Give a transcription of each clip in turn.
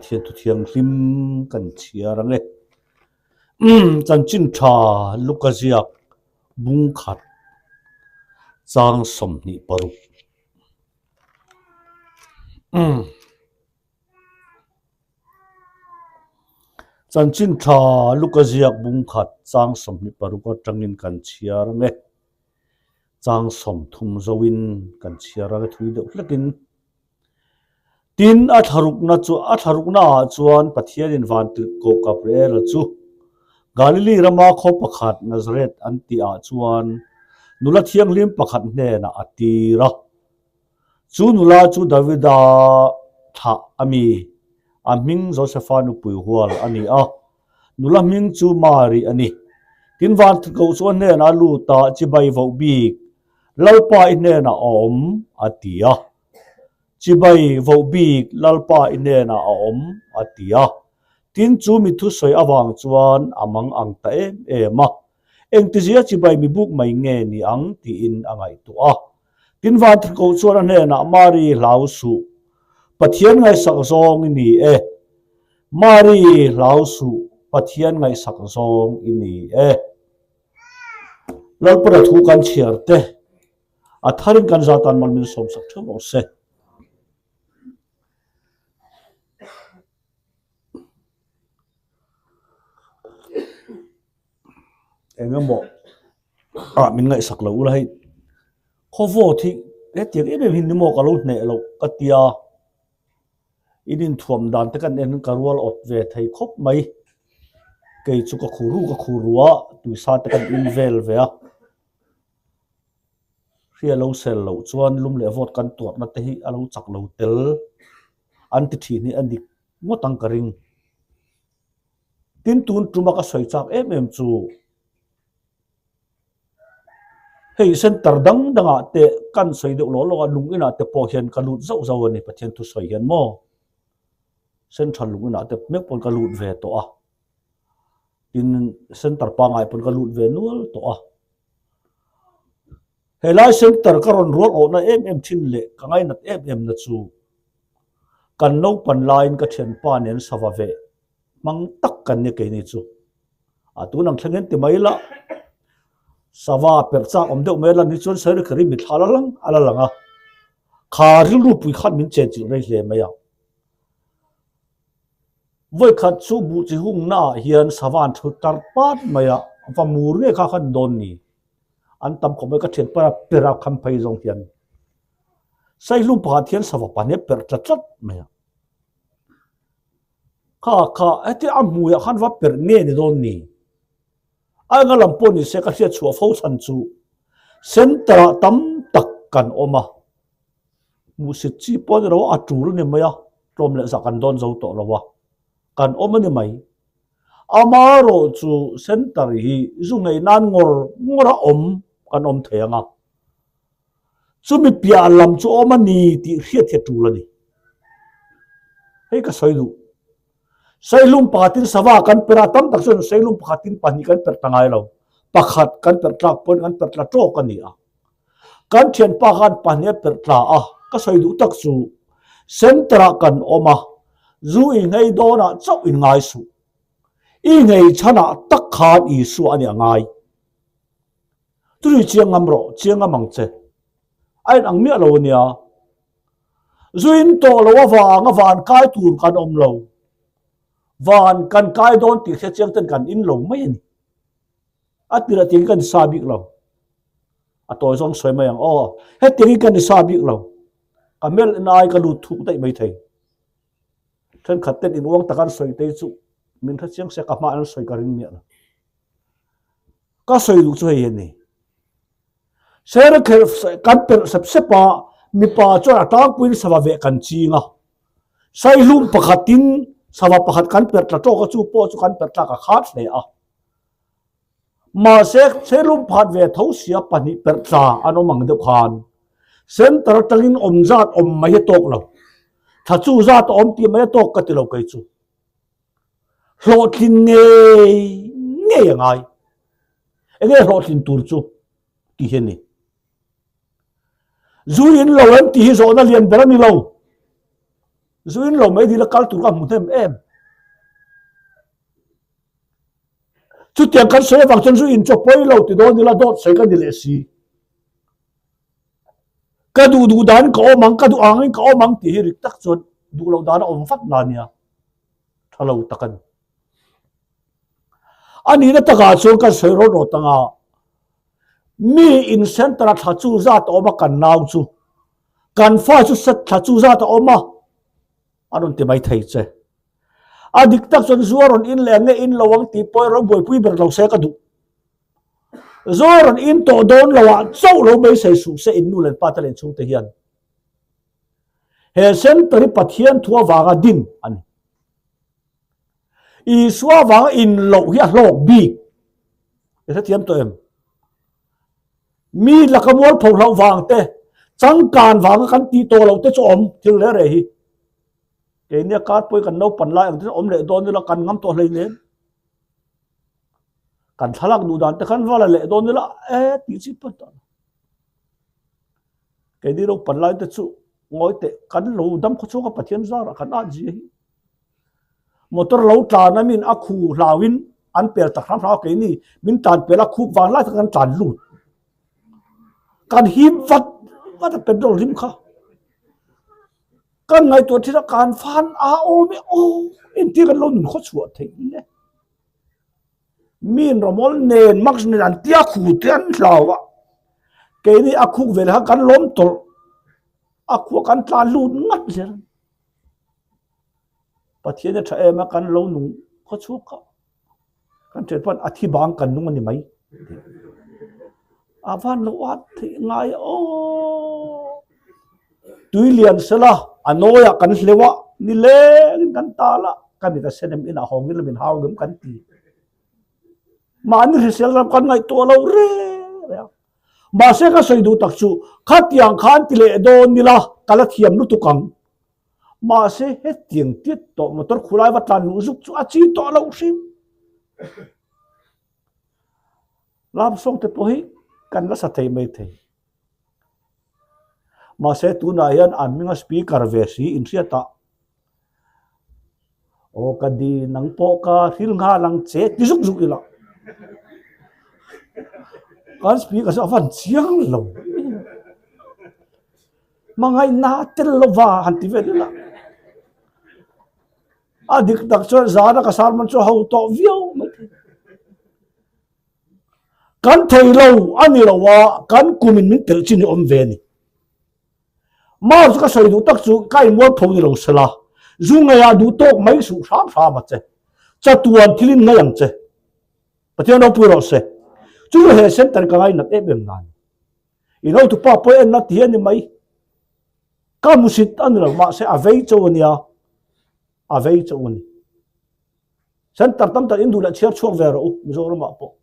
Pathian thu thianghlim kan chhiar ang e. Chanchin tha Luka ziak bung khat chang 26. Chanchin tha Luka ziak bung khat chang 26 atangin kan chhiar ang e. Chang 30 zoin kan chhiar ang e thui deuh hlekin. Tin, a thlarukna chu a thlaruknaah chuan Pathianin vantirhkoh Gabriela chu Galili rama khaw pakhat Nazareth an tihah chuan nula thianghlim pakhat hnenah a tir a. Chu nula chu Davida thlah a mi, a hming Josefa nupui hual a ni a. Nula hming chu Mari a ni. Tin, vantirhkoh chu a hnenah a lut a, Chibai voh bik, Lalpa i hnenah a awm, a ti a. Chibai voh bik Lalpa i hnenah a awm, a ti a. Tin, chu mi thusawi avang chuan a mang ang ta em em a. Engtizia chibai mi buk mai nge ni ang tiin a ngaihtuah a. Tin, Vantirhkoh chuan a hnenah, Mari, hlau suh. Pathian ngaihsak zawng i ni e. Mari, hlau suh. Pathian ngaihsak zawng i ni e. Lalpana thu kan chhiar te a tharin kan zatan mal min sawmsak theuh rawh se. Eng emaw ah min ngaihsak lo ula hei khawvawt hi hetiang em em hi ni maw ka lo hneh loh ka tia. In inthuam dan te kan en ka rual awt ve thei khawp mai. Kei chu ka khur ru ka khur ru a, tuisa te kan in vel ve a. Hria lo sel loh chuan lum leh vawt kan tuarna te hi a lo chak lo tel an ti thin hi a dik ngawt ang ka ring. Tin tun tuma ka sawi chak em em chu Hei center dang dangah te kan sawi deuh lawk lawk a, lung inah te pawh hian ka lut zauh zauh a ni Pathian thu sawi hian maw. Central lung inah te mek pawn ka lut ve tawh a, tin center pangai pawn ka lut ve nual tawh a. Helai center ka rawn rual awhna em em thin leh ka ngainat em em na chu kan naupan laiin ka thianpa nen sava veh hmang tak kan ni keini chu. A tun ang thleng hian ti mai la, sava perh chak awm deuh mai a lan hi chuan sawi kher hi mithla la lang a la lang a, kha rilru pui khan min chenchilh rei hle mai a. Vawikhat chu buh chi hungna ah hian sava an thu tar pat mai a, va mur nge kha khan dawn ni? An tam khawp mai ka thianpa a perh a kham phei zawng hian Saihlum pakhat hian sava pahnih a perh tla tlat mai a. Kha kha heti a hmuiah khan va perh nge ni dawn ni? A enga lam pawh ni se ka hriat chhuah fo chhan chu center ah tam tak kan awm a, hmuhsit chi pawh a ni lo a, a tul a ni mai a, tlawm leh zah kan dawn zo tawh lo a, kan awm a ni mai. Amaherawh chu center hi zu ngei nan ngawr ngawr a awm kan awm thei ang a, Chumi piah lam chu awm a ni tih hriat hi a tul a ni. Hei ka sawi duh. Seilum pakhatin sava kan perh a, tam tak chuan seilum pakhatin pahnih kan perh ta ngai lo. Pakhat kan perh tlak pawhin kan perh tla tawk a ni a. Kan thianpa khan pahnih a perh tla a, ka sawi duh tak chu center ah kan awm a, zu inghei dawnah chauh in ngai suh. I nghei chhanah tak khan Isua a nih a ngai. Chumi chiang ngam rawh, chiang ngam ang che. A in ang miah lo a nia. Zu in tawh lo avanga van kai tur kan awm lo. Van kan kai dawn tih hre chiang ten kan in lo mai a ni. A tirah tiangin kan sa bik lo. A tawi zawng sawi mai ang aw. Hetiangin kan sa bik lo. Ka hmel en ai ka lut thuk daih mai thei. Thenkhat ten in uang tak an sawi te chu min hre chiang se ka hma an sawi ka ring miah lo. Ka sawi duh chu hei hi a ni. Sera khelh kan perh sep sep a, mipa chuan a tlangpuiin sava veh kan ching a. Saihlum pakhatin sava pakhat kan perh tla tawk a, chu pawh chu kan perh tlak a khat hle a. Mahse, saihlum pakhat ve tho sia pahnih perh tla an awm ang deuh khan center atangin awm zat awm mai a tawk lo. Thla chu zat a awm tih mai a tawk ka ti lo kei chu. Hlawhtlin ngei ngei a ngai. Enge hlawhtlin tur chu tih hi a ni. Zu in lo em tih hi zawhna lian ber a ni lo. Zu in lo mai dil a kal tur ka hmu hnem em. Chutiang kan sawi avang chuan zu in chaw pawi lo ti dawn ila dawt sawi ka ni leh si. Ka duh duh dan ka awm ang, ka duh angin ka awm ang tih hi rik tak chuan duh loh dan a awm vat na nia. Tha lo tak a ni. A nihna takah chuan kan sawi rawt rawt anga mi in center a thla chu zat a awm a kan nau chu kan fa chu thla chu zat a awm a a rawn ti mai thei che. A dik tak chuan zu a rawn in leh ang nge in lo ang tih pawh erawh buaipui ber lo se ka duh. Zu a rawn in tawh dawn lo ah chauh lo beisei suh se in nu leh pa te leh inchhung te hian. He center hi Pathian thu avanga din a ni. Isua avanga in loh hi a hlawk bik. I hrethiam tawh em? Mi laka mualpho hlauh vang te, changkan vanga kan tih tawh loh te chu awm thil reh reh hi. Keini a kar pawhin kan naupan lai ang te chu awm leh dawn ila kan ngam tawh hleinem. Kan thlalak duh dan te khan va la leh dawn ila e tih chi pawn tawh lo. Keini naupan lai te chu ngawi teh kan lo dam khaw chhunga Pathian zarah kan at zia hi. Motor lo tlan a min a khu hlauin an pel tak hram hram a keini min tlan pel a khup vang lai tak kan tlan lut. Kan him vat vat a petrol rim kha. Kan ngaihtuah thin a kan fan a awm e aw engtia kan lo nun khaw chhuah theih le. Min rawmawl nen mask nen an tia khu te an hlau a keini a khuk ve leh kha kan lawm tawlh a khua kan tlan lut ngat zel. Pathian a tha em a kan lo nung khaw chhuak a kan thian pawn a thi bang kan nung a ni mai a van lo at theih ngai aw tui lian sela a nawi ah kan hleuh a ni leng in kan tal a ka mit a sen em inah hawng in la min hau ngem kan ti mahni hrisel ram kan ngaihtuah lo reng reng a mahse ka sawi duh tak chu khatiang khan ti leh dawn ila ka la thiam lutuk ang. Mahse hetiang tiat tawh motor khulai va tlan luh zuk chu a chi tawh loh hrim. Lamsawng te pawh hi kan la sa thei mai thei. Mahse tunah hian an hminga speaker ve si inhriatah Aw ka di nang pawh ka hril nghal ang che ti zuk zuk ila. Kan speaker chu a van chiang lo. Hmangaihna a tel lova han ti vel ila. A dik tak chuan zana ka sermon chu a ho tawh viau mai thei. Kan thei lo a ni lo a, kan kumin min telh chin hi awm ve a ni. Mau chu ka sawi duh tak chu ka inmual pho ni lo sela, zu ngeiah duh tawk mai suh hram hram a che. Chatuan thilin ngei ang che. Pathian ropui rawh se. Chu he center ka ngainat em em nan. I lo tupa pawh en la ti a ni mai. Ka hmusit a ni lo, mahse a vei chauh a nia, a vei chauh a ni. Center tam tak in duh leh chhiar chhuak ve rawh u, Mizoramah pawh.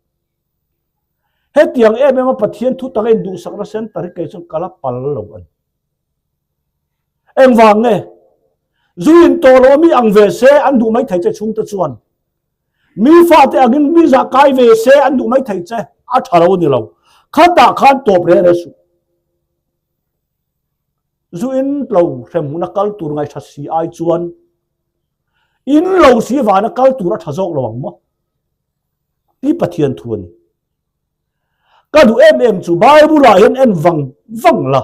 Hetiang em em a Pathian thu taka induhsakna center hi kei chuan ka la pal lo a ni. Engvang nge? Zu in tawh lo a mi ang ve se an duh mai thei che chhungte chuan. Mi fate angin mi zah kai ve se an duh mai thei che, a tha lo a ni lo. Khatah khan tawp reh reh suh. Zu in lo hrem hmuna kal tur ngaihṭha si ai chuan in lo si vana kal tur a ṭha zawk lo ang maw? Ti Pathian thu a ni. Ka duh em em chu Bible ah hian en vang vang la.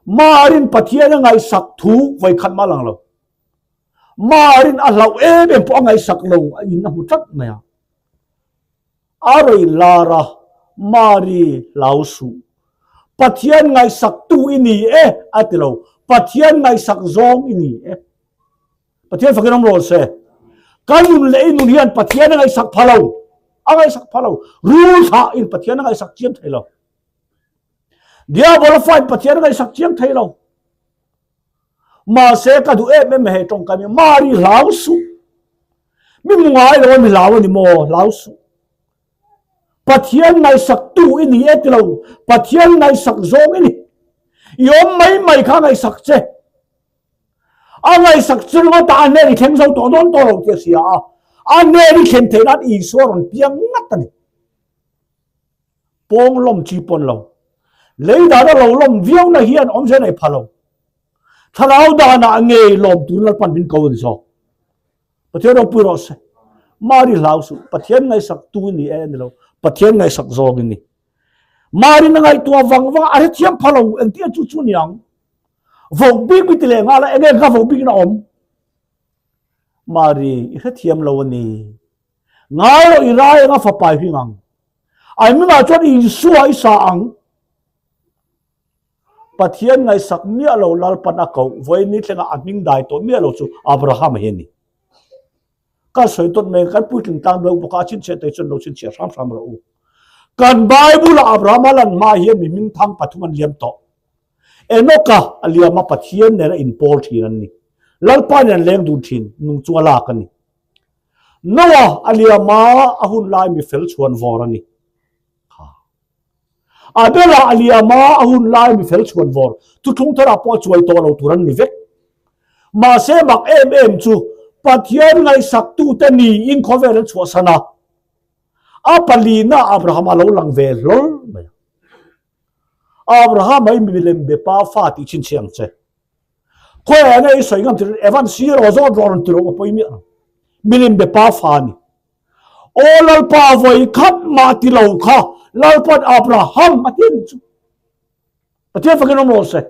Marin Pathian a ngaihsak thu vawikhat mah lang lo. Marin a hlauh em em pawh a ngaihsak lo a in a hmu tlat mai a. A rawi lar a, Mari hlau suh. Pathian ngaihsak tu i ni e a ti lo. Pathian ngaihsak zawng i ni e. Pathian fakin awm rawh se. Ka nun leh i nun hian Pathian a ngaihsak pha lo. A ngaihsak pha lo. Rul thlah in Pathian a ngaihsak chiam thei lo. Diabol fa in Pathian a ngaihsak chiam thei lo. Mahse ka duh em em he tawngkam hi Mari hlau suh. Mi mu ngai lo a mi hlau a ni maw? Hlau suh. Pathian ngaihsak tu i ni e ti lo. Pathian ngaihsak zawng i ni. I awm mai mai kha ngaihsak che. A ngaihsak chu ringawt a, a hnen i thleng zo tawh dawn tawh lo tih a hria a, a hnen i thlen theih nan Isua rawn piang ngat a ni. Pawng lawm chi pawn lo. Lei dan a lo lawm viau na hian awmze nei pha lo. Thlarau danah ngei lawm turin Lalpan min ko a ni zawk. Pathian ropui rawh se. Mari hlau suh. Pathian ngaihsak tu i ni e a ni lo. Pathian ngaihsak zawng i ni. Mari na ngaihtuah vang vang a hrethiam pha lo engtin chu chu niang. Vawk bik mi ti leh nghal a enge ka vawk bik in a awm. Mari i hrethiam lo a ni. Ngai rawh i rai anga fapa i hring ang. Ai hmingah chuan Isua i sa ang. Pathian ngaihsak miah lo Lalpan a koh vawiin thlengah a hming dai tawh miah lo chu Abraham hi a ni. Kan sawi tawt mai kan puitling tlang deuh bawk a, a chhinchhiah te chuan lo chhinchhiah hram hram rawh u. Kan Bible ah Abraham a lan hma hian mi hming thang pathum an liam tawh. Enoka a liam a Pathian nen a inpawl thin an ni. Lalpa nen an leng dun thin, nung chunga lak a ni. Noah a liam a, a hun lai mi fel chhuan vawr a ni. Abel-ah a liam a, a hun lai mi fel chhuan vawr thuthlung tharah pawh a chuai tawh lo tur an ni vek. Mahse mak em em chu Pathian ngaihsaktute niin khawvel an chhuahsan a, a palina Abraham a lo lang ve hlawl mai a. Abraham-a i milem be pa fa tih chhinchhiah ang che. Khawiah nge i sawi ngam tir Evan sir aw zawt rawh rawn ti rawh ka pawi miah lo. Milem be pa fa a ni. Aw Lalpa vawi khat mah ti lo kha Lalpan Abraham a ti a nih chu. Pathian fakin awm rawh se.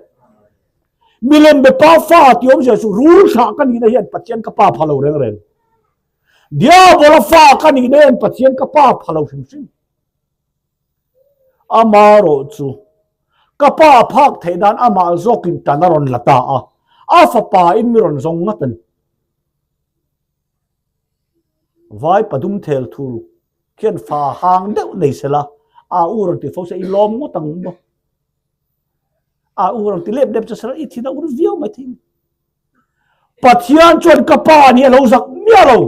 Milem be pa fa ti awmzia chu rul thlah ka nihna hian Pathian ka pa pha lo reng reng. Diabola fa ka nihna hian Pathian ka pa pha lo hrim hrim. Ama rawh chu ka pa phak theih nan amah zawkin tan a rawn la ta a, a fapa in mi rawn zawng ngat a ni. Vai padum thel thul khian fa hang deuh nei sela, a u rawn ti fo se i lawm ngawt ang maw? A u rawn ti lep lep che sela i thin a ur viau mai thei. Pathian chuan ka pa a nih a lo zak miah lo,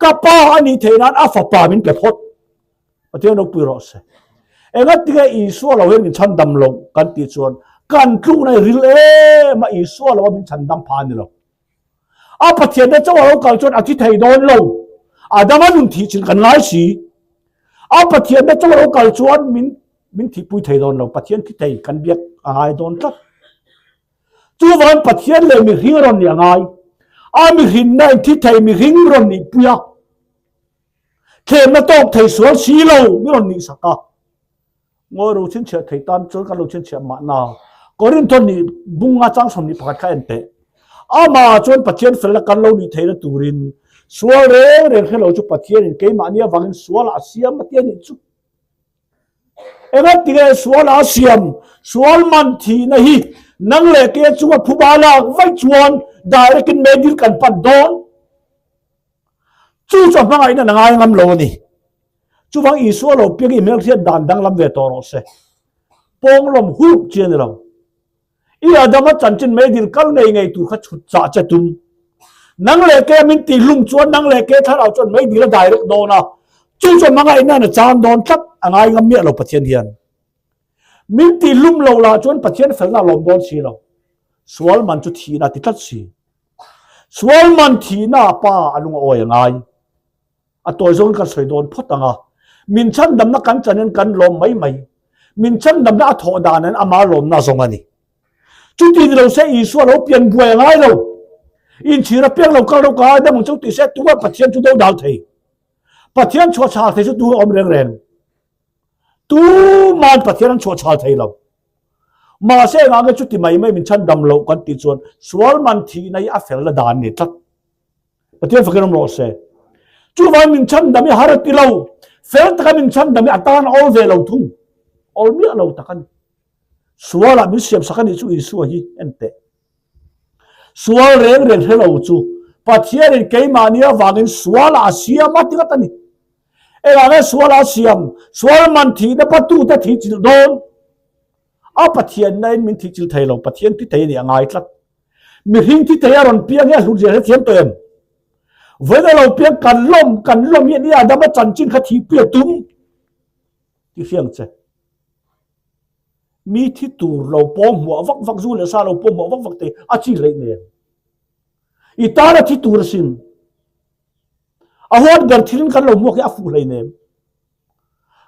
ka pa a nih theih nan a fapa min pe phawt. Pathian ropui rawh se. Engatinge Isua lo hian min chhandam lo kan tih chuan kan tlukna hi ril em a, Isua lo a min chhandam pha a ni lo. A Pathian te chauh a lo kal chuan a thi thei dawn lo. Adama nun thih chin kan ngai si. A Pathian te chauh a lo kal chuan min min thihpui thei dawn lo. Pathian thi thei kan biak a ngai dawn tlat. Chuvangin Pathian leh mihring rawn nih a ngai. A mihrinna in thi thei mihring rawn nihpui a. Thlemna tawk thei sual si lo mi rawn nih sak a. Ngawi ro chhinchhiah thei tan chuan kan lo chhinchhiah mahna. Korintho nih bunga chang 21 kha en teh. Amah chuan Pathian felna kan lo nih theihna turin sual reng reng hre lo chu Pathianin keimahni avangin sualah a siam a ti a nih chu. Engati nge sualah a siam? Sual man thihna hi nang leh ke chunga phuba lak vaih chuan direct in meidil kan pan dawn. Chu chu a hmangaihna na ngai ngam lo a ni. Chuvang Isua lo piang i hmelhriat dan danglam ve tawh rawh se. Pawnglawm hup chi a ni lo. I Adama chanchin meidil kal ngei ngei tur kha chhut chah che tum. Nang leh ke min tih hlum chuan nang leh ke thlarau chuan meidil a direct dawn a. Chu chu a hmangaihna na chan dawn tlat a ngai ngam miah lo Pathian hian. Min tih hlum lo lah chuan Pathian felna a lawm dawn si lo. Sual man chu thihna a ti tlat si. Sual man thihna pa a lung a awi a ngai. A tawi zawngin kan sawi dawn phawt ang a, min chhandamna kan chanin kan lawm mai mai. Min chhandamna a thawh dan in ama lawmna zawng a ni. Chuti ni lo se Isua lo pian buai a ngai lo. Inchhir a piang lo kal ro ka ngai dam ang chu ti se tunga Pathian chu do dal thei. Pathian chhuah chhal thei chu tu a awm reng reng. Tuman Pathian an chhuah chhal thei lo. Mahse engah nge chuti mai mai min chhandam loh kan tih chuan sual man thihna hi a felna dan ni tlat. Pathian fakin awm rawh se. Chuvang min chhandam hi har a ti lo. Fel taka min chhandam hi a tan a awl ve lo thung. Awl miah lo tak a ni. Sualah min siam sak a nih chu Isua hi en teh. Sual reng reng hre lo chu Pathianin keimahni avangin sualah a siam a ti ngat a ni. Engah nge sualah a siam? Sual man thihna patute thih chilh dawn. A Pathianna in min thih chilh thei lo. Pathian thi thei a nih a ngai tlat. Mihring thi thei a rawn piang hi a hlut zia hrethiam tawh em? Vawiin a lo piang kan lawm kan lawm hian i Adama chanchin kha thihpui a tum ti hriang che. Mi thi tur lo pawm hmuah vak vak zu leh sa lo pawm hmuah vak vak te a chi hleih nen. I tan a thi tur asin. A huat ber thilin kan lo hmuak hi a fuh hlei nem.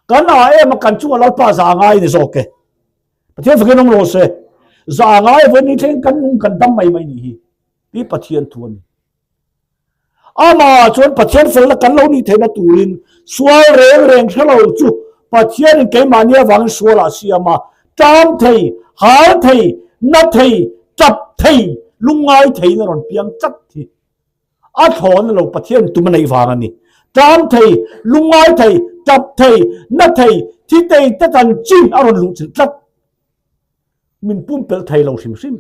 Kan a em a kan chunga Lalpa za ngai ni zawk e. Pathian fakin awm rawh se. Za ngai vawi ni thleng kan nung kan dam mai mai nih hi. Ti Pathian thu a ni. Amah chuan Pathian felna kan lo nih theihna turin sual reng reng hre lo chu Pathianin keimahni avangin sualah a siam a, ṭam thei, hal thei, na thei, ṭap thei, lungngai theiin a rawn piang tlat hi. A thlawn lo Pathian tum a neih vang a ni. Ṭam thei, lungngai thei, ṭap thei, na thei, thi thei te chanchin a rawn luhchilh tlat. Min pumpelh thei lo hrim hrim.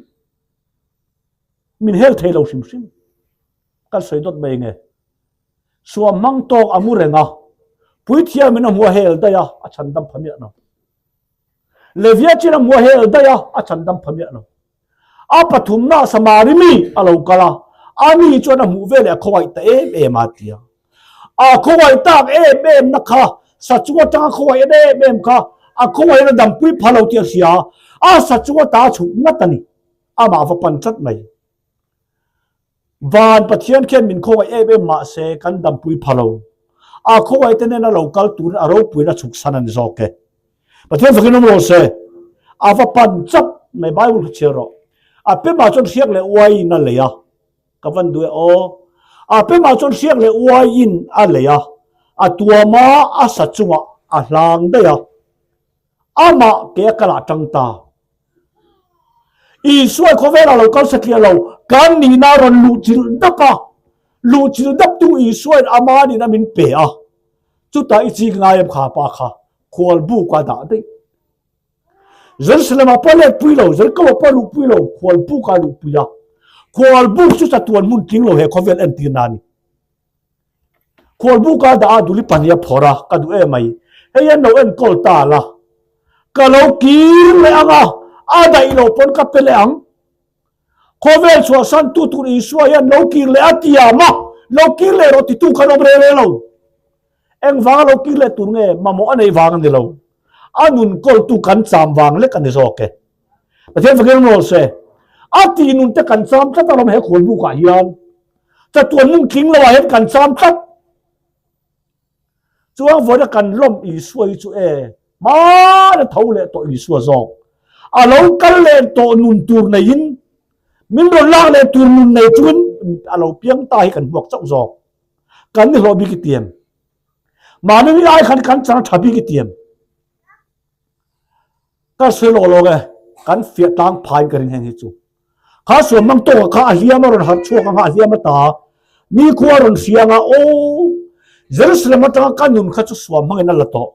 Min hel thei lo hrim hrim. Kan sawi dawt mai nge. Suam hmang tawk a mu reng a, Puithiam in a hmu a hel daih a, a chhandam pha miah lo. Levia chin a hmu a hel daih a, a chhandam pha miah lo. A pathumna Samari mi a lo kal a, a mi chuan a hmuh veleh a khawngaih ta em em a tia. A khawngaih tak em em na kha, sa chung atanga khawngaih en em em kha, a khawngaih in a dampui pha lo tih a hria a, a sa chung ata a chhuk ngat a ni. Amah va pan tlat mai. Van Pathian khian min khawngaih em em mah se kan dampui pha lo. A khawngaih te nena lo kal turin a ropuiin a chhuksan a ni zawk e. Pathian fakin awm rawh se. A va pan chap mai Bible kha chhiar rawh. A pemah chuan hriak leh uaiin a lei a. Ka van duh e aw. A pemah chuan hriak leh uaiin a lei a. A tuam a, a sa chungah a hlang daih a. Amah ke a kal ah tang ta. Isua khawvelah lo kal satliah lo, kan nihna a rawn luhchilh dap a, luhchilh daptu Isuain ama nihna min pe a. Chutah i chik ngai em kha pa kha khual buk a dah daih. Jerusalem ah pawh let pui lo, Jeriko ah pawh luh pui lo, khual buk a luh pui a. Khual buk chu chatuan hmun tling lo he khawvel entirna a ni. Khualbu ka dah a duli pahnih a phawrh a, ka duh em mai. Hei an lo enkawl ta la, ka lo kir leh ang a, a daih lo pawn ka pe leh ang. Khawvel chhuahsan tu tur Isua hian lo kir leh a tiam a, lo kir leh rawh titu khan awm reh reh lo. Engvanga lo kir leh tur nge mamawh a neih vang a ni lo. A nun kawltu kan cham vang lek a ni zawk e. Pathian fakin awm rawh se. A tih nun te kan cham tlat alawm he khualbukah hian. Chatuan mung tling lo ah hian kan cham tlat. Chuang vawiin a kan lawmh Isua hi chu e, hmaan a tho leh tawh Isua zawk. A lo kal leh tawh nun tur neiin, min rawn lak leh tur nun nei chungin a lo piang ta hi kan hmuak chauh zawk. Kan ni hlawh bik i tiam. Mahni ni ai khan kan chang tha bik i tiam. Ka sawi lawk lawk e, kan fiah tlang phaiin ka ring heng hi chu. Kha suam mang tawka kha a hliam a rawn harh chhuak anga a hliam a ta, nikhua a rawn hria anga aw, Jerusalem atanga ka nun kha chu suam hmangin a la tawh.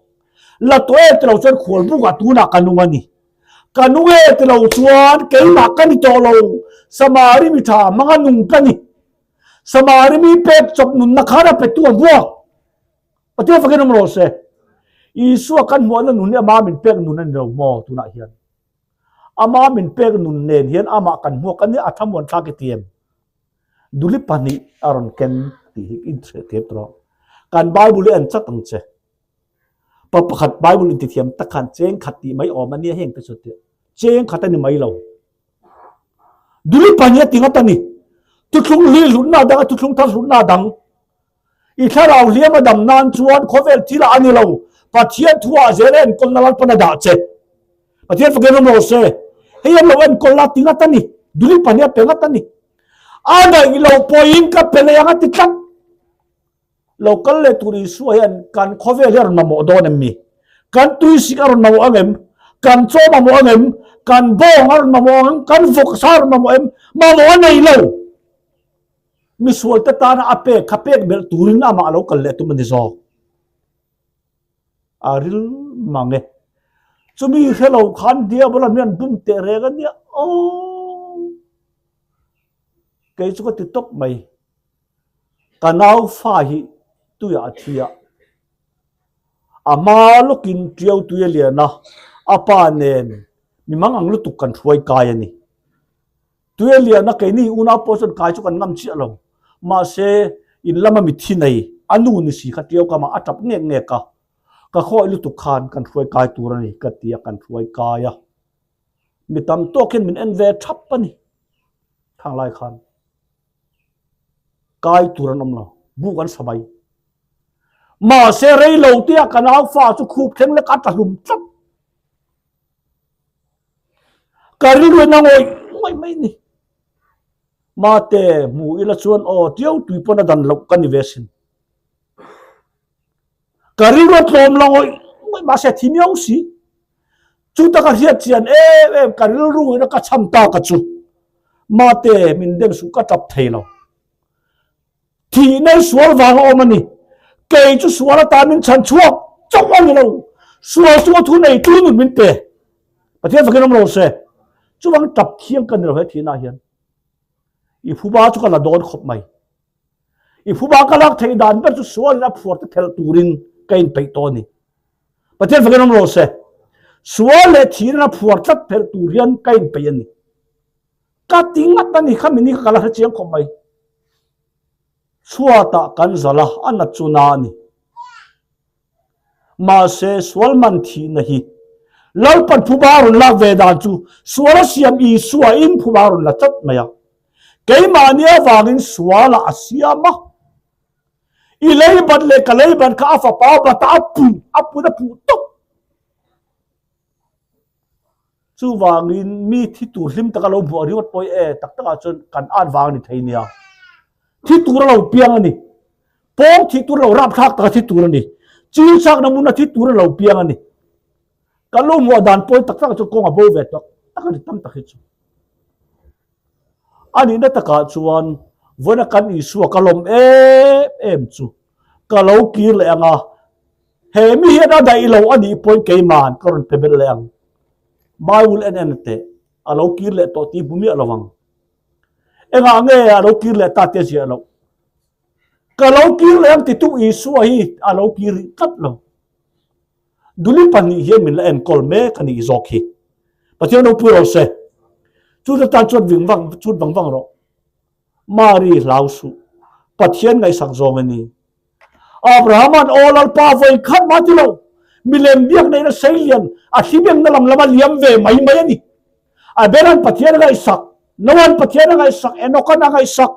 La tawh e tilo chuan khualbukah tunah ka nung a ni. Ka nung e tilo chuan keimah ka ni tawh lo, Samari mi tha hmanga nung ka ni. Samari mi pek chawp nunna khan a petu a hmuak. Pathian fakin awm rawh se. Isua kan hmuahna nun hi ama min pek nun a ni lo maw tunah hian. Ama min pek nun nen hian amah kan hmuak a nia a thamuan thlak i ti em? Duli pahnih a rawn ken tih hi in hre thiam tawh rawh. Kan Bible hi en chat ang che. Pa pakhat Bible intithiam tak khan cheng khat tih mai awm a nia heng te chu tia. Cheng khat a ni mai lo. Duli pahnih a ti ngat a ni. Thuthlung hlui hlutna dang a thuthlung thar hlutna dang. I thlarau hliam a dam nan chuan khawvel thil ah a ni lo, Pathian thu ah zel a enkawlna Lalpan a dah che. Pathian fakin awm rawh se. Hei an lo enkawl la ti ngat a ni, Duli pahnih a pe ngat a ni. A daih lo pawhin ka pe leh ang a ti tlat. Lo kal leh tur Isua hian kan khawvel hi a rawn mamawh dawn em mi? Kan tuisik a rawn mamawh ang em? Kan chaw mamawh ang em? Kan bawng a rawn mamawh ang em? Kan vawksa a rawn mamawh em? Mamawh a nei lo. Misualte tana a pek kha pek belh turin amah a lo kal leh tum a ni zawk. A ril mang e. Chumi hre lo khan Diabola mi an bum teh reng a nia. Aww. Kei chu ka ti tawp mai. Ka nau fa hi tuiah a thi a. A hma lawkin Tiau tui a lian a, a pa nen mi mang ang lutuk kan hruai kai a ni. Tui a lian a, keini unau pawh chuan kai chu kan ngam chiah lo. Mahse, in lama mithi nei, a nu ni si kha Tiau kamah a tap ngek ngek a. Ka khawi lutuk khan kan hruai kai tur a ni ka ti a, kan hruai kai a. Mi tam tawk hian min en ve thap a ni. Khang lai khan kai tur an awm lo, buk an sa mai. Mahse, rei lo te a ka nau fa chu khup thleng lek a tla hlum tlat. Ka rilru in a ngawih ngawih mai ni. Mate, hmu ila chuan aw tiau tui pawn a dan loh ka ni ve sin. Ka rilru a tlawm la ngawih ngawih mahse a thi miau si. Chu taka hriat chian em em ka rilru in a ka cham ta ka chu. Mate, min dem suh ka tap thei lo. Thihna hi sual vang a awm a ni. Kei chu sual atan min chhan chhuak chauh a ni lo. Sual chunga thu neitu nun min pe. Pathian fakin awm lo se. Chuvang tap thiang ka ni lo he thihna hian. I phuba chu ka la dawn khawp mai. I phuba ka lak theih dan ber chu sualin a phuar te phelh turin ka inpeih tawh a ni. Pathian fakin awm lo se. Sual leh thihna a phuar tlat phelh tur hian ka inpeih a ni. Ka ti ngat a ni kha mini kha ka la hre chiang khawp mai. Chhuatah kan zal a, a nat chu na a ni. Mahse sual man thihna hi Lalpan phuba a rawn lak ve dan chu sual a siam Isua in phuba a rawn la tlat mai a. Keimahni avangin sualah a siam a. I lei bat leh ka lei bat kha a fapa batah a puh, a put a puh tawp. Chuvangin mi thi tur hlim taka lo hmuh a ringawt pawh hi e tak takah chuan kan at vang a ni thei nia. Thi tur a lo piang a ni. Pawng thih tur lo rapthlak taka thi tur a ni. Chil chakna hmuna thi tur a lo piang a ni. Kan lo hmuah dan pawi tak takah chuan kawng a bo ve tak tak a ni tam tak hi chu. A nihna takah chuan vawiina kan Isua ka lawm em em chu ka lo kir leh ang a, he mi hian a daih lo a nih pawhin keiman ka rawn pe belh leh ang. Bible en en teh, a lo kir leh tawh tih hmu miah lo ang. Engah nge a lo kir leh ta tia ziah loh? Ka lo kir leh ang titu Isua hi a lo kir rih tlat lo. Duli pahnih hian min la enkawl mek a nih zawk hi. Pathian ropui rawh se. Chute tan chuan ving vang chut vang vang rawh. Mari hlau suh. Pathian ngaihsak zawng a ni. Abrahama'n aw Lalpa vawi khat mah ti lo. Milem biak neihna seilian a hlibengna lam lama liam ve mai mai a ni. Abela'n Pathian a ngaihsak, Noa'n Pathian a ngaihsak, Enoka'n a ngaihsak.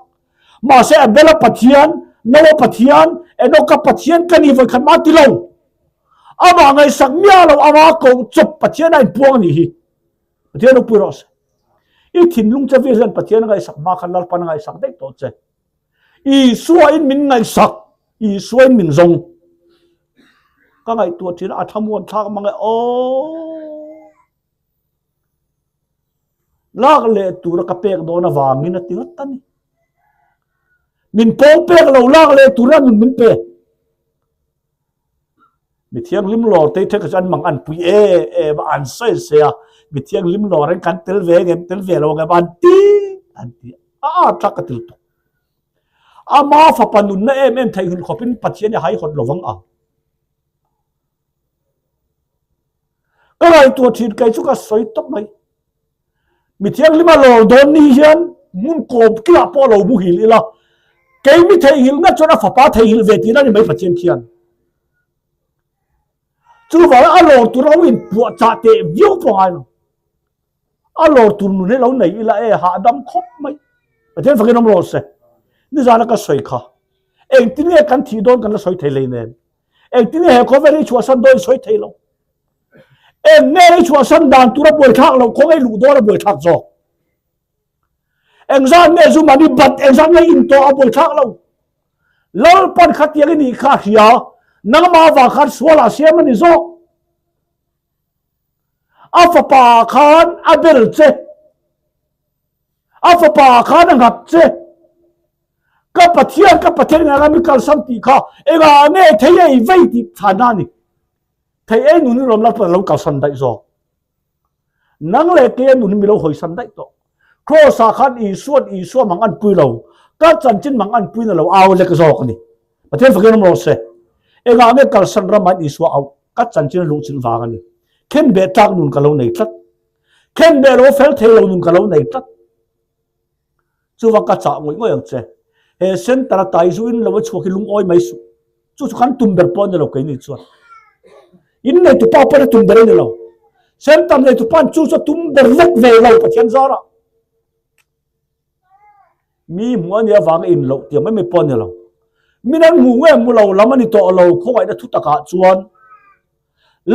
Mahse Abela Pathian, Noa Pathian, Enoka Pathian ka ni vawi khat mah ti lo. Amah ngaihsak miah lo ama koh chawp Pathian a inpuang a nih hi. Pathian ropui rawh se. I thinlung che vel hian Pathian a ngaihsak hma khan Lalpan a ngaihsak daih tawh che. Isua in min ngaihsak, Isua in min zawng. Ka ngaihtuah thin a, a thlamuan thlak mang e aw. Lak leh tura ka pek dawn avangin a ti ngawt a ni. Min pawng pek lo lak leh tura nun min pe. Mi thianghlim lawr te thek chu an mang an pui e em a, an sawi se a, mi thianghlim lawr in kan tel ve ngem tel ve lo ngem an ti an ti a, a tha ka til tuk. Ama fapa nunna em em theihngilh khawpin Pathian i haihawt lovang ang. Ka ngaihtuah thin kei chu ka sawi tawp mai. Mi thianghlim a lawr dawn ni hian hmun kawm kilah pawh lo muhil ila, kei mi theihnghilh ngat chuan a fapa theihnghilh ve tihna ni mai Pathian khian. Chuvangin a lawr tur ho inpuah chah teh viau pawh ngai lo. A lawr tur nun hi lo nei ila e hahdam khawp mai. Pathian fakin awm rawh se. Nizana ka sawi kha. Engtin nge kan thih dawn kan la sawi thei hleinem. Engtin nge he khawvel hi chhuahsan dawn i sawi thei lo. Eng nge i chhuahsan dan tur a buaithlak loh khaw ngei luh dawn a buaithlak zawk. Engzat nge zu mani bat engzat nge in tawh a buaithlak lo. Lalpan khatiang i nih kha hria nangmah avang khan sual ah siam a ni zawk. A fapa khan a bel che. A fapa khan a nghat che. Ka Pathian, ka Pathian engah mi kalsan tih kha engah nge thei ei vei tih chhanna a ni. Thei ei nun hi rawn Lalpan a lo kalsan daih zawk. Nang leh keia nun hi mi lo hawisan daih tawh. Kraws-ah khan Isua'n Isua mang an pui lo, ka chanchin mang an puiin a lo au lek zawk a ni. Pathian fakin awm rawh se. Engah nge kalsan ramah Isua auh ka chanchin a luhchilh vang a ni. Khenbeh tlak nun ka lo nei tlat. Khenbeh lo fel thei lo nun ka lo nei tlat. Chuvang ka chah ngawih ngawih ang che. He center a tai zu in lo a chhuak hi lungawi mai suh. Chu chu kan tum ber pawh a ni lo keini chuan. In neitu pa pawh a tum ber a ni lo. Center neitu pa'n chu chu a tum ber vek ve lo Pathian zarah. Mi hmuh a nih avanga in loh tiang mai mai pawh a ni lo. Min an hmu nge hmu lo lam a ni tawh lo khawngaihna thu takah chuan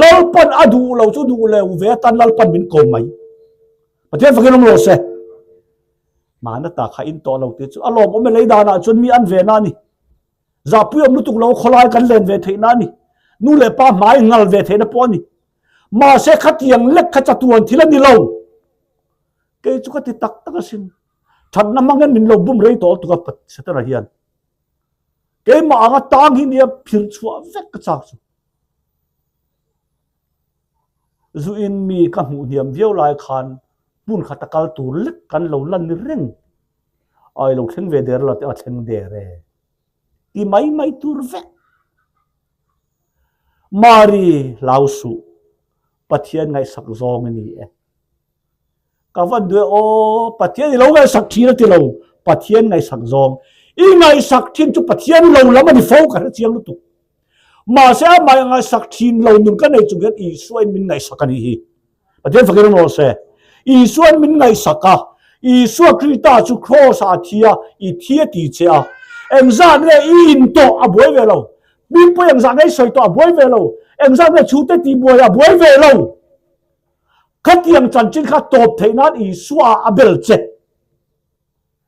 Lalpan a duh lo chu duh lo ve atan Lalpan min ko mai. Pathian fakin awm rawh se. Mahna ta kha in tawh lo tih chu a lawmawm e lei danah chuan mi an ve na a ni. Zahpui awm lutuk lo khawlai kan len ve theihna a ni. Nu leh pa hmai ngal ve theihna pawh a ni. Mahse khatiang lek kha chatuan thil a ni lo. Kei chu ka ti tak tak asin. Thatna hmangin min lo bum rei tawh lutuk a Setana hian. Keimah anga tang hi nia phir chhuah vek ka chak chu. Zu in mi ka hmuh hniam viau lai khan hmun khat a kal tur lek kan lo lan ni reng. Ai lo thleng ve der la te a thleng der e. Ti mai mai tur vek. Mari hlau suh. Pathian ngaihsak zawng i ni e. Ka van duh e aw, Pathian i lo ngaihsak thin a ti lo, Pathian ngaihsak zawng. I ngaihsak thin chu Pathian lo lam a ni fo ka hre chiang lutuk. Mahse amah i ngaihsak thin lo nun ka nei chung hian Isua in min ngaihsak a nih hi. Pathian fakin awm rawh se. Isua in min ngaihsak a, Isua Krista chu Kraws ah a thi a, i thi a ti che a. Engzat nge i in tawh a buai ve lo. Mipui engzat nge i sawi tawh a buai ve lo. Engzat nge chhute tih buai a buai ve lo. Khatiang chanchin kha tawp theih nan Isua a bel che.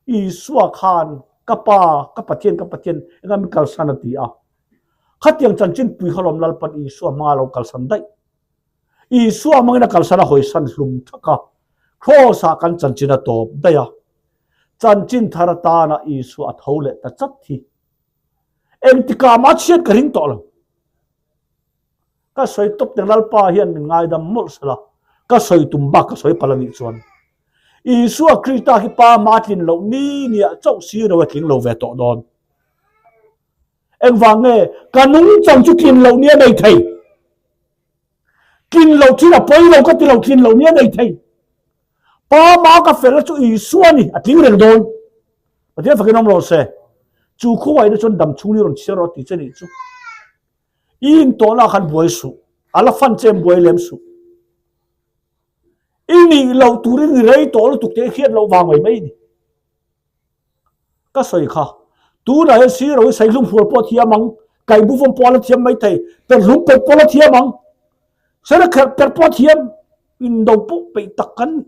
Isua khan ka Pa, ka Pathian, ka Pathian enga min kalsan a ti a. Khatiang chanchin pui kha lawm Lalpan Isua hmanga lo kalsan daih. Isua hmangin a kalsan a hawisan hlum thak a. Kraws ah kan chanchin a tawp daih a. Chanchin thar atana Isua a tho leh ta chat hi. Engtikah mah chhiat ka ring tawh lo. Ka sawi tawp teng Lalpa hian min ngaidam mawlh sela, ka sawi tum bak ka sawi palh a nih chuan Isua Krista hi Pa hma tlin loh ni niah chauh si lo a tling lo ve tawh dawn. Engvang nge ka nungchang chu tlin loh ni a nei thei? Tlin loh thil a pawi lo ka ti lo, tlin loh ni a nei thei. Pa hma ka fel a chu Isua ni a tling reng dawn. Pathian fakin awm rawh se. Chu khuaina chuan dam chhung ni rawn chhiar rawh a ti che nih chu. I intawhna khan buai suh, a la fan che buai lem suh. I nih loh turin i rei tawh lutuk tih i hriat loh vang mai mai a ni. Ka sawi kha, tunah hian siro hi saihlum hrual pawh a thiam ang, kaihbuvawm pawh a la thiam maithei, perhlum peih pawh a la thiam ang, sera kherh perh pawh a thiam, indo pawh peih tak kan ni.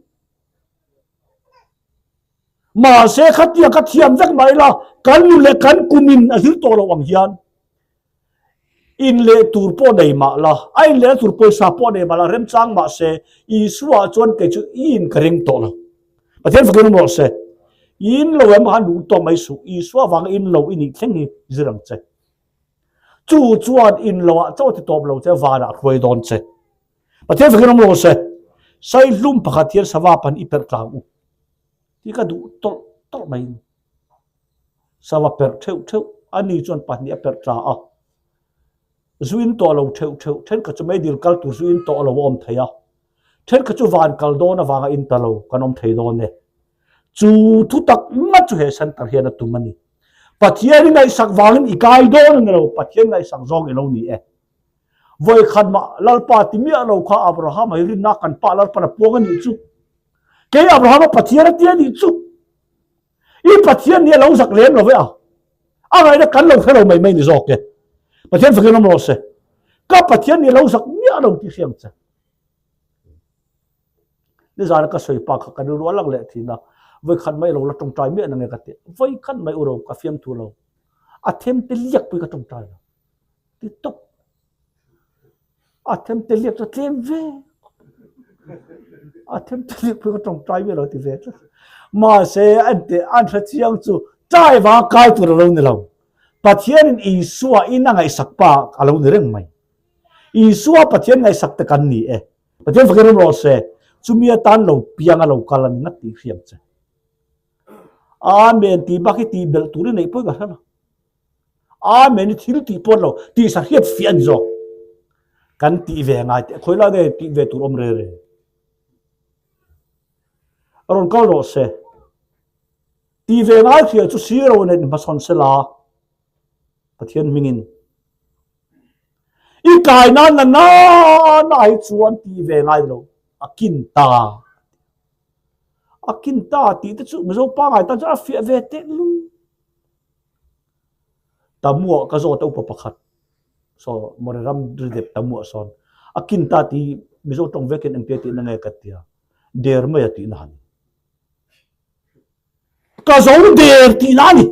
Mahse khatiang kha thiam vek mai la, kan nu leh kan kumin a zir tawh loh ang hian In leh tur pawh nei mah la, a in lehna tur pawisa pawh nei mah la, remchang mah se, Isua chuan kei chu i in ka ring tawh lo. Pathian fakin awm rawh se. I in lo em khan duh tawh mai suh, Isua vanga in lo i nih thleng hi zir ang che. Chu chuan in lo ah chauh a ti tawp lo che, vanah a hruai dawn che. Pathian fakin awm rawh se. Saihlum pakhat hian sava pan i perh tlang u tih ka duh tawlh tawlh mai. Sava perh theuh theuh, ani chuan pahnih a perh tla a. Zu in tawh lo theuh theuh, thenkhat chu meidil kal tur zu in tawh lo a awm thei a, thenkhat chu van kal dawn avanga in ta lo kan awm thei dawn e. Chu thu tak ngat chu he center hian a tum a ni. Pathian i ngaihsak vangin i kai dawn a ni lo, Pathian ngaihsak zawng i lo ni e. Vawikhat mah Lalpa ti miah lo kha Abrahama hi rinna kan pah Lalpan a puang a nih chu. Kei Abrahama Pathian a ti a nih chu. I Pathian nih a lo zak lem lo ve a, a ngaihna kan lo hre lo mai mai ni zawk e. Pathian fakin awm rawh se. Ka Pathian nih a lo zak miah lo tih hriang che. Nizana ka sawi pa kha ka rilru a lang leh thin a, vawikhat mai lo la tawngtai miah na nge ka ti. Vawikhat mai u ro ka fiamthu lo. A them te liak pui ka tawngtai lo. Ti tawp. A them te liak chu a tlem ve. A them te liak pawh ka tawngtai ve lo ti ve tlat. Mahse an te an hre chiang chu ṭai vanga kai tur a lo ni lo. Pathianin Isua in a ngaihsak pa a lo ni reng mai. Isua Pathian ngaihsak te kan ni e. Pathian fakin awm rawh se. Chumi atan lo piang a lo kal a ni ngat tih hriam che. Amen tih bak hi tih belh tur i neih pawh i ka hre lo. Amen i thil tih pawh lo tih sa hriat fiah a ni zawk. Kan tih ve ngai teh khawi lai nge tih ve tur awm re re. Rawn kal rawh se. Tih ve ngai hria chu siro nen hmasawn sela Pathian hmingin. I kai nan na na na hi chuan tih ve ngai lo a kin ta. A kin ta tih te chu Mizo pangai tan chuan a fiah ve teh lu. Tamuah ka zawt a upa pakhat saw Mawri ram ridep Tamuah sawn a kin ta ti Mizo tawng vekin engtia tihna nge ka tia. Der mai a tihna a ni. Ka zo der tihna a ni.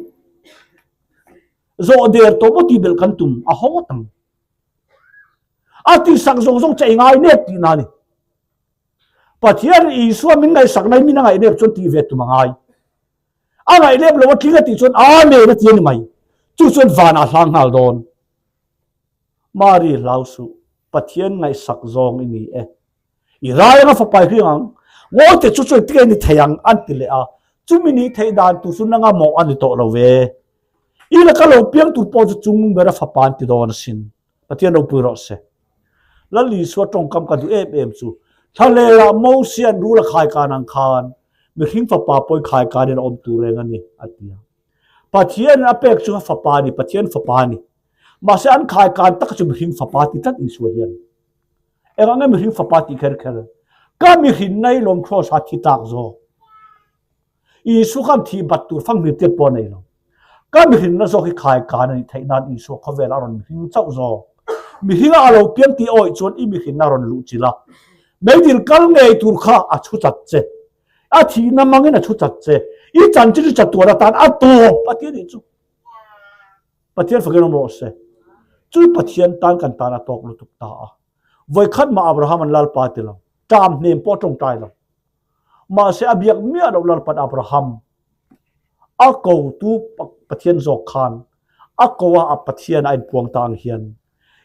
Zawh der tawh maw tih belh kan tum a haw ngawt ang. A tihsak zawng zawng che i ngai nep tihna a ni. Pathian Isua min ngaihsak nai min a ngaih nep chuan tih ve tum a ngai. A ngaih nep lo a tling a tih chuan Amen a ti a ni mai. Chu chuan vanah a hlang nghal dawn. Mari hlau suh, Pathian ngaihsak zawng i ni e. I rai anga fapa i hring ang, ngawite chu chuan tige ni thei ang an ti leh a, chumi nih theih dan tur chu nanga mawh a ni tawh lo ve. I laka lo piang tur pawh chu chung bera fapa an ti dawn asin. Pathian ropui rawh se. Lal Isua tawngkam ka duh em em chu, Thlaler ah Mosia an rul a khaikan ang khan, mihring fapa pawh i khaikanin a awm tur reng a ni, a ti a. Pathianin a pek chu a fapa a ni, Pathian fapa a ni. Mahse an khaikan taka chu mihring fapa ti tlat Isua hian. Engah nge mihring fapa tih kher kher? Ka mihrinna hi lawm Kraws a thi tak zawk. Isua khan thih bat tur fang hmir tiat pawh a nei lo. Ka mihrinna zawk hi khaikan a nih theih nan Isua khawvelah a rawn mihring chauh zawk. Mihringa a lo piang tih awih chuan i mihrinna a rawn luh chilh a. Meidil kal ngei tur kha a chhu chat che. A thihna mangin a chhu chat che. I chanchin chu chatuan atan a tawp a ti a nih chu. Pathian fakin awm rawh se. Chu Pathian tan kan tan a tawk lutuk ta a. Vawikhat mah Abraham an Lalpa ti lo. Ṭam hnem pawh a ṭawngṭai lo. Mahse a biak miah loh Lalpan Abraham a kotu Pathian zawk khan a ko a, a Pathian a inpuang ta ang hian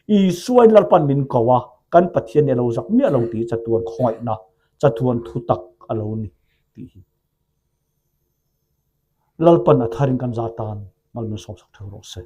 Isua in Lalpan min ko a, kan Pathian nih a lo zak miah lo tih chatuan khawngaihna, chatuan thutak a lo ni tih hi. Lalpan a tharin kan za tan mal min sawmsak theuh rawh se.